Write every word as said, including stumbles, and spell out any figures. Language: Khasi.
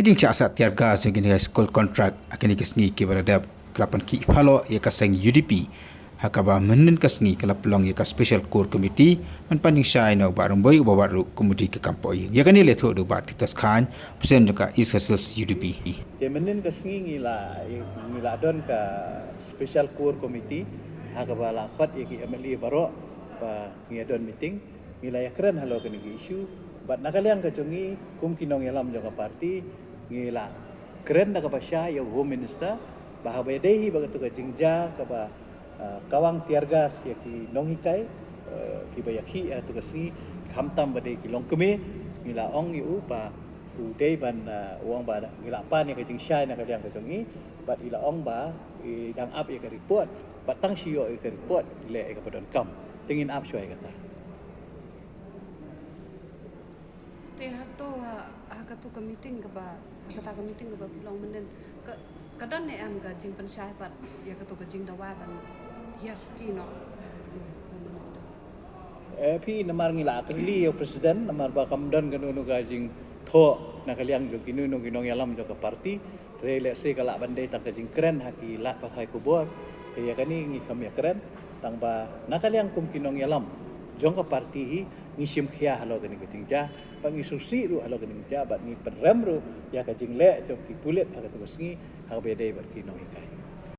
Jingshah sah tear gas jong kine ki school contract ha kine ki sngi kiba la dep ka la pynkhih phalloh ïa ka seng U D P, ha kaba mynnin ka sngi ka la pynlong ïa ka Special Core Committee ban pan jingshai na u Bah Rymbui uba wad ruh kum u dei ka kam pohïing. Ïa kane la ïathuh da u Bah Titus Chyne, President jong ka East Khasi Hills U D P. Te mynnin ka sngi ngi la, ngi la don ka Special Core Committee ha kaba la khot ïa ki M L A baroh ba ngi ïa don meeting. Ngi la ïakren halor kane ka issue bad na ka liang ka jong ngi kum ki nongïalam jong ka party, ngi la kren da kaba shai ïa u Home Minister ba haba ïadei hi bad katu ka jingjia kaba, ah, kawang tear gas ïa ki nonghikai, eh, kiba ïakhih ha katu ka sngi, khamtam ba dei ki longkmie. Ngi la ong ïa u ba u dei ban, ah, u ong ba ngi la pan ïa ka jingshai na ka liang ka jong ngi bad i la ong ba i dang ap ïa ka report bad tang shu ïoh ïa ka report leh ïa kaba donkam. Te ngin ap shuwa ïa kata. Te hato ha, ha katu ka meeting kaba, ha kata ka meeting kaba phi long mynnin, ka, ka don ne em ka jingpynshai pat ïa katu ka jingdawa ban hiar suki noh, Home Minister? Eh, phi, namar ngi la kylli ïa u President namar ba kam don kano kano ka jingthoh na ka liang jong kino kino ki nongïalam jong ka party. Hynrei lehse ka lah ban dei tang ka jingkren ha ki lad pathai khubor. Te ïa kane ngi kham ïakren tang ba na ka liang kum ki nongïalam jong ka party hi ngi shim khia halor kane ka jingjia bad ngi sngewsih ruh halor kane ka jingjia bad ngi pynrem ruh ïa ka jingleh jong ki pulit ha katu ka sngi ha kaba ïadei bad ki nonghikai.